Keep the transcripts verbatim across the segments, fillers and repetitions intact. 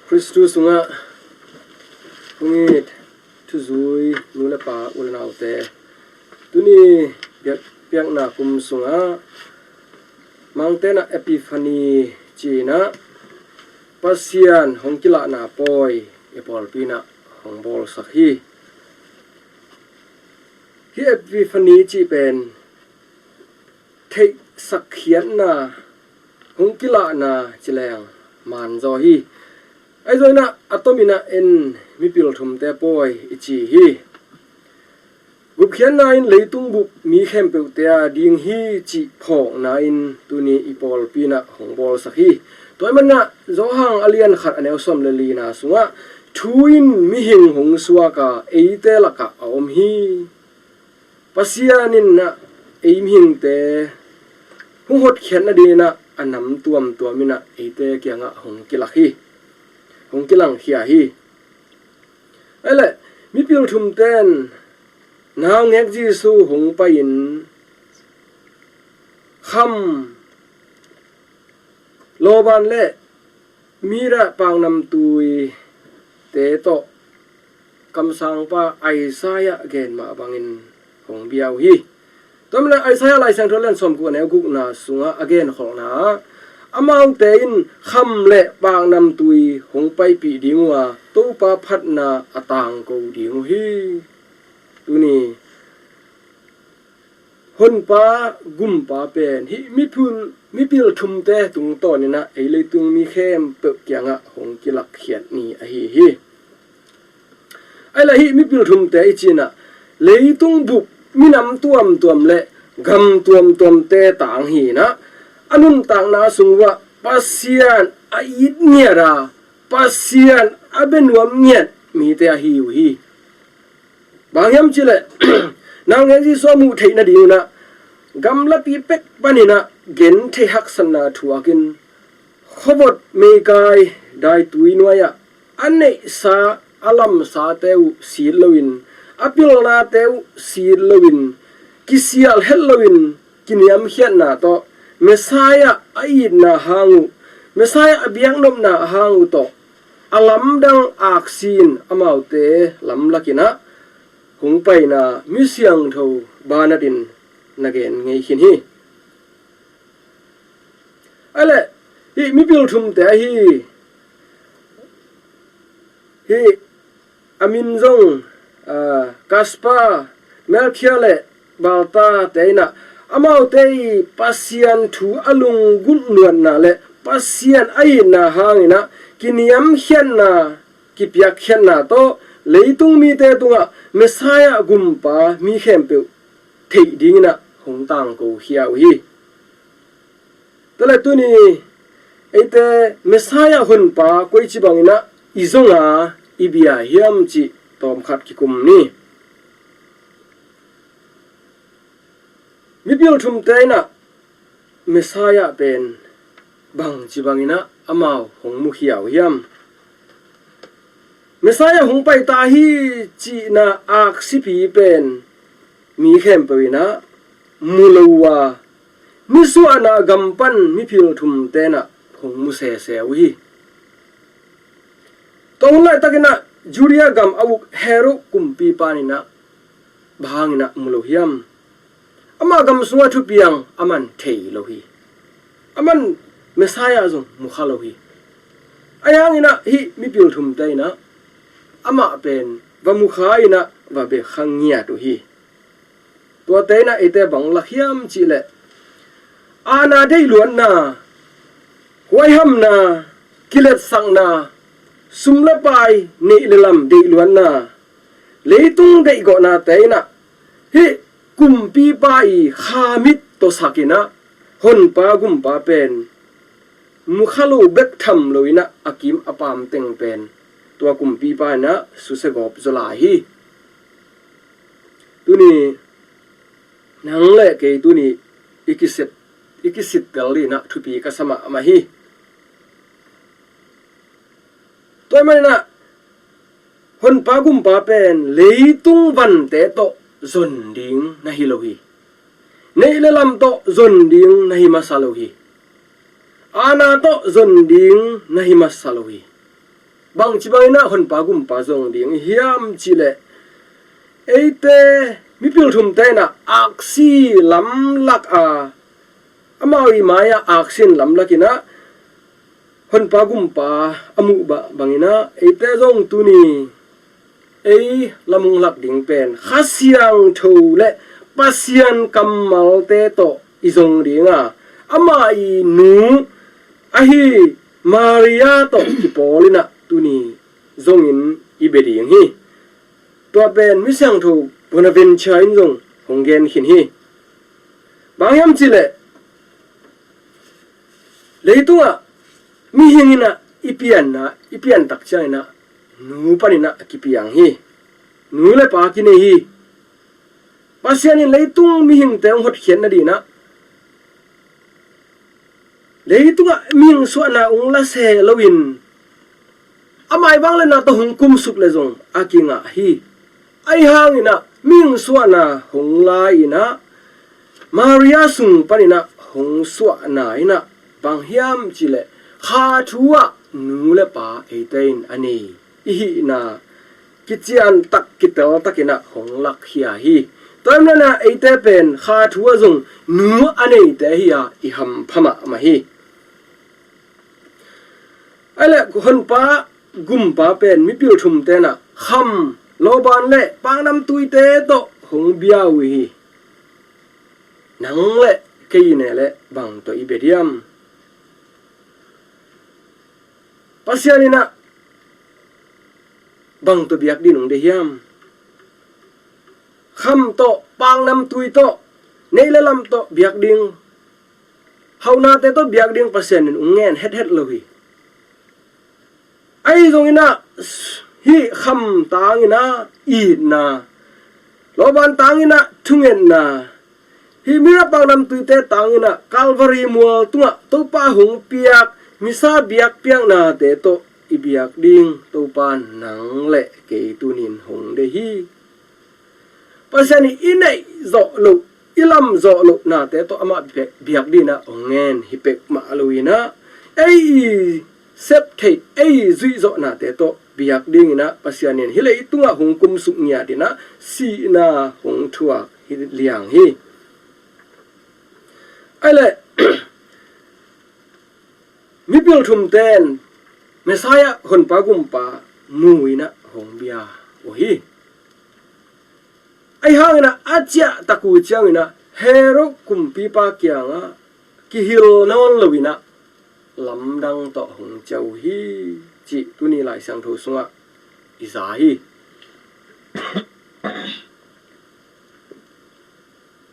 Khristu sungah hong it thuzui nu le pa, u le naute, tuni biak, biakna kum sungah Mangte in ah Epiphany ci-in ah Pasian hong kilahna pawi i pawlpi in ah hong bawlsak hi. Hih Epiphany cih pen theihsak khiatna, hong kilahna ci leng man zaw hi. Ahi zongin ah a tomin ah en mipil thumte pawi i ci hi. Gupkhiatna in leitung bup mi khempeuhte a ding hi cih phawkna in tuni i pawlpi in ah hong bawlsak hi. Tua ahih manin ah Johan a lian khat a neu sawm le lina sungah, thu in mihing hong suak a, eite lakah a om hi. Pasian in ah ei mihingte hong hotkhiat nadingin ah a nam tuamtuam in ah eite kiangah hong kilak hi, hong kilangkhia hi. Ahi leh mipil thumte in naungek Jesu hong pai-in kham, lawban le myrrha, paknamtuite tawh kamsangpa Isaiah gen mah bangin hong bia uh hi. Tua manin ah Isaiah Lai Siangtho lian sawmguk a neu gukna sungah a genkholhna ah, amaute in kham le paknamtui hong paipih ding uh a, Topa phatna a tangko ding uh hi. Tuni Honpa Gumpa pen hih mipil, mipil thumte tungtawnin ah ei leitung mi khempeuh kiangah hong kilakkhiat ni ahi hi. Ahi leh hih mipil thumte i cih in ah leitung bup minam tuamtuam le gam tuamtuamte tang hi-in ah, a nuntakna sung uah Pasian a it ngiat a, Pasian a bia nuam ngiat mite ahi uh hi. Bang hiam cih leh naungek Jesu a muh theih nadingin ah gamlapi pek panin ah gentheih haksatna thuakin, khuavot meikai daitui nuai-ah a neihsa a lamsate uh sit loin, a pilnate uh sit loin, kisial het loin kiniamkhiatna tawh, Messiah a itna hang uh, Messiah a biaknopna hang uh tawh a lamdang aksi-in amaute lamlakin ah hong paina mi siangtho banat in na gen ngei khin hi. Ahi leh hih mipil thumte ahi, hih a min zong, aa, Kaspar, Melkhia le Balthasar-te in ah amaute i Pasian thu a lunggulh luatna le Pasian a itna hangin ah kiniamkhiatna, kipiakkhiatna tawh leitung mite tungah Messiah Gumpa mi khempeuh theih dingin ah hong tangkokhia uh hi. Tua leh tuni eite Messiah Honpa koici bangin ah i zong a, i bia hiam cih tawmkhat kikum ni. Mipil thumte in ah Messiah pen bangci bangin ah amau hong mukhia uh hiam? Messiah hong pai ta hi cihna aksipi pen mi khempeuh in ah mu lo uh a, nisuahna gam pan mipil thumte in ah hong mu sese uh hi. Tua hun laitakin ah Judea gam a uk Herod kumpipa in ah bang hangin ah mu lo hiam? Amah gam sungah thupiang aman thei lo hi. Aman Messiah zong mu kha lo hi. Ahi hangin ah hih mipil thumte in ah amah pen va mu kha in ah va bia kha ngiat uh hi. Tuate in ah eite bang lak hiam cih leh, aana deihluatna, huaihamna, kiletsakna, sum le pai, neih le lam deihluatna, leitung deihgawhnate in ah hih kumpipa i kha mit tawh sakin ah Honpa Gumpa pen mu kha lo bek tham loin ah a kim a paam teng pen tua kumpipa in ah susia gawp zaw lai hi. Tuni nang le kei tuni i kisit, i kisittel in ah thupi ka sa mahmah hi. Tua ahih manin ah Honpa Gumpa pen leitung vante tawh zon ding na hi lo hi. Neih le lam tawh zon ding na hi masa lo hi. Aana tawh zon ding na hi masa lo hi. Bangci bangin ah Honpa Gumpa zong ding i hiam cih leh, eite mipil thumte in ah aksi lamlak a, amau i mai-ah aksi in lamlak in ah Honpa Gumpa a muh bah bangin ah eite zong tuni ei lamung lak ding pen Kha Siangtho le Pasian kammalte tawh i zong ding a, amah i nu ahi Maria tawh kipawl in ah tuni zongin i bia ding hi. Tua pen Misiangtho Bonaventure in zong hong gen khin hi. Bang hiam cih leh, leitungah mihing in ah i pianna, i pian tak ciangin ah nu panin ah a kipiang hi. Nu le pa kinei hi. Pasian in leitung mihingte hong hotkhiat nadingin ah leitungah mihing suahna hong la se loin, amah i vangliatna tawh hong kumsuk le zong a kingah hi. Ahi hangin ah mihing suahna hong la in ah Maria sung panin ah hong suahna in ah bang hiam cih leh, kha thu ah nu le pa eite in a nei i hihna kician tak, kitel takin ah hong lakkhia hi. Tua ahih manin ah eite pen kha thu ah zong nu a neite hi a, i hampha mahmah hi. Ahih leh Honpa Gumpa pen mipil thumte in ah kham, lawban le paknamtuite tawh hong bia uh hi. Nang le kei i ne leh bang tawh i bia diam? Pasian in ah bang tawh biak ding hong deih hiam? Kham tawh, paknamtui tawh, neih le lam tawh biak ding, haunate tawh biak ding Pasian in hong ngen hethet lo hi. Ahi zongin ah hih kham tangin ah itna, lawban tangin ah thungetna, hih mira paknamtuite tangin ah Calvary mual tungah Topa hong piak misa biakpiaknate tawh i biak ding Topa nang le kei tunin hong deih hi. Pasian in i neih zawh loh, i lam zawh loh nate tawh amah biak, biak dingin ah hong ngen hi pek mah lo in ah, ei i sep theih, ei i zuih zawh nate tawh biak dingin ah Pasian in hih leitungah hong kumsuk ngiat in ah sihna hong thuak hi liang hi. Ahih leh mipil thumte in Messiah Honpa Gumpa mu in ah hong bia uh hi. Ahi hangin ah a ciah tak uh ciangin ah Herod kumpipa kiangah kihil nawn lo in ah lamdang tawh hong ciah uh hi, cih tuni Lai Siangtho sungah i za hi.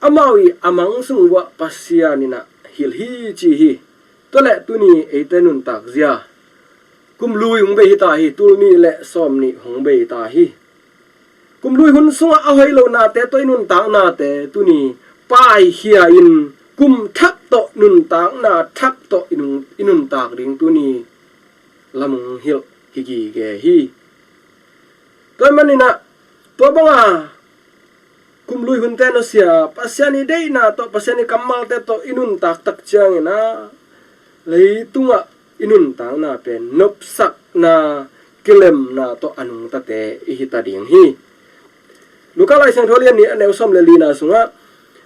Amau i a mang sung uah Pasian in ah hilh hi, ci hi. Tua leh tuni eite nuntak zia kum lui hong bei hi ta hi, tul nih le sawm nih hong bei ta hi. Kum lui hun sungah a hoih lo nate tawh i nuntak nate tuni paikhia in kum thak tawh nuntakna thak tawh i nun, i nuntak ding tuni lam hong hilh hi gige hi. Tua ahih manin ah tua banga kum lui hunte nusia, Pasian i deihna tawh, Pasian i kammalte tawh i nuntak tak ciangin ah leitungah i nuntakna pen nopsakna, kilemna tawh a nungtate i hi ta ding hi. Luka Lai Siangtho lian nih a neu sawm le lina sungah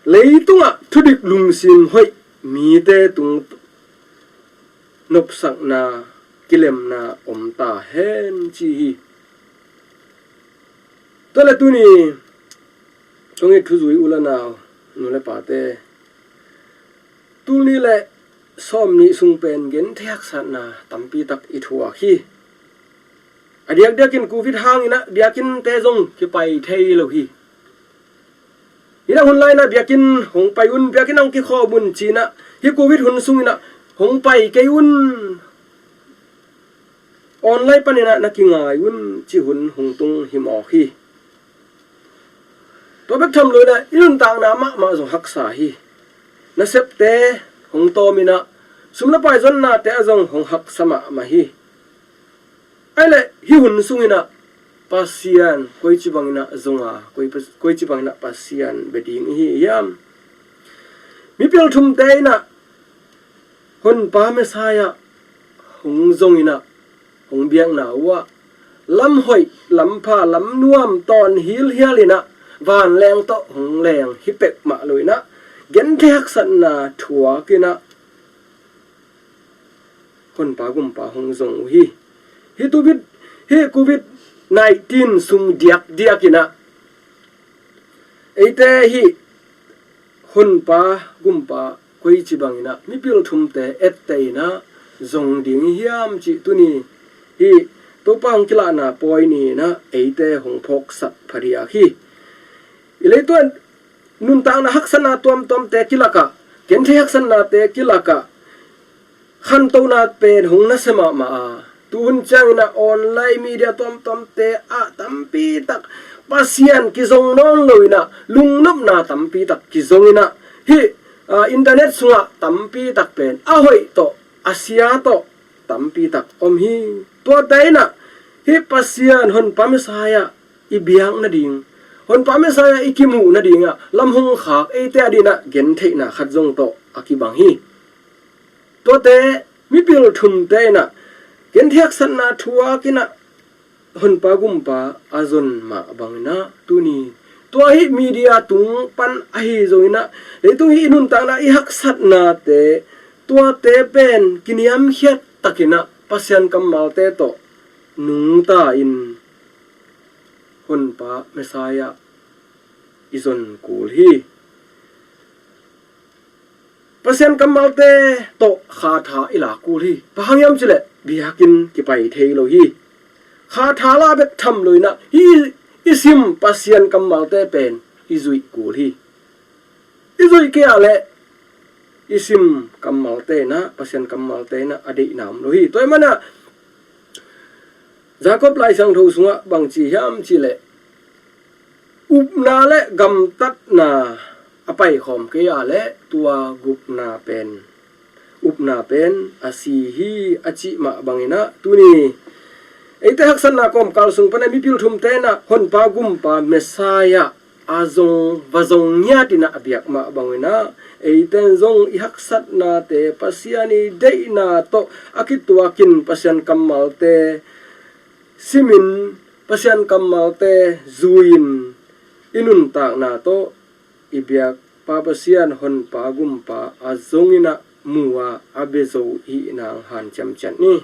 leitungah thudik lungsim hoih mite tung nopsakna, kilemna om ta hen, ci hi. Tua leh tuni kong it thuzui u le nau, nu le pate, tul nih le sawm nih sung pen genthei haksatna tampi tak i thuak hi. A diakdiakin Covid hangin ah biakinnte zong kipai thei lo hi. Hi na hun lai-in ah biakinn hong pai un, biakinn hong kikhawm un ci-in ah, hih Covid hun sungin ah hong pai kei un, online panin ah na kingai un, cih hun hong tung hi mawk hi. Tua bek tham lo-in ah i nuntakna mahmah zong haksa hi. Nasepte hong tawm in ah, sum le pai zonnate ah zong hong haksa mahmah hi. Ahih leh hih hun sungin ah Pasian koici bangin ah zong a, koi, koici bangin ah Pasian bia ding i hi hiam? Mipil thumte in ah Honpa Messiah hong zong in ah, hong biakna uh ah lam hoih, lam pha, lam nuam tawn hilhial in ah vanleng tawh hong leng hi pek mah lo in ah genthei haksatna thuak in ah Honpa Gumpa hong zong uh hi. Hih covid, hih covid nineteen sung diakdiak in ah eite hih Honpa Gumpa koici bangin ah mipil thumte etteh in ah zong ding hi hiam cih tuni hih Topa hong kilahna pawi ni in ah eite hong phawksak phadiak hi. I leitungah nuntakna haksatna tuamtuamte kilakah, genthei haksatnate kilakah khantohna pen hong nasia mahmah a, tuhun ciangin ah online media tuamtuamte ah tampi tak Pasian kizong nawn lo in ah lungnopna tampi tak kizong in ah hih, ah, internet sungah tampi tak pen a hoih tawh a sia tawh tampi tak om hi. Tuate in ah hih Pasian Honpa Messiah i biak nading, Honpa Messiah i kimuh nadingah lam hong khak eite adingin ah gentheihna khat zong tawh a kibang hi. Tuate mipil thumte in ah genthei haksatna thuak in ah Honpa Gumpa a zon mah bangin ah tuni tua hih media tung pan ahi zongin ah leitung hih i nuntakna i haksatnate tuate pen kiniamkhiat takin ah Pasian kammalte tawh nungta in Honpa Messiah i zon kul hi. Pasian kammalte tawh khatha i lak kul hi. Bang hang hiam cih leh biakinn kipai thei lo hi. Khatha la bek tham lo in ah hih i sim Pasian kammalte pen i zuih kul hi. I zuih kei ah leh i sim kammalte in ah Pasian kammalte in ah a deihna om lo hi. Tua ahih manin ah Jacob Lai Siangtho sungah bang ci hiam cih leh upna le gamtatna a paikhawm kei ah leh tua gupna pen, upna pen a si hi a cih mah bangin ah tuni eite haksatna kawmkal sung pan ah mipil thumte in ah Honpa Gumpa Messiah a zong, va zong ngiat in ah a biak mah bangin ah eite in zong i haksatnate Pasian i deihna tawh a kituakin Pasian kammalte simin Pasian kammalte zui-in i nuntakna tawh i biakpa Pasian Honpa Gumpa a zong in ah mu a a bia zo i hih nang hanciam ciat ni.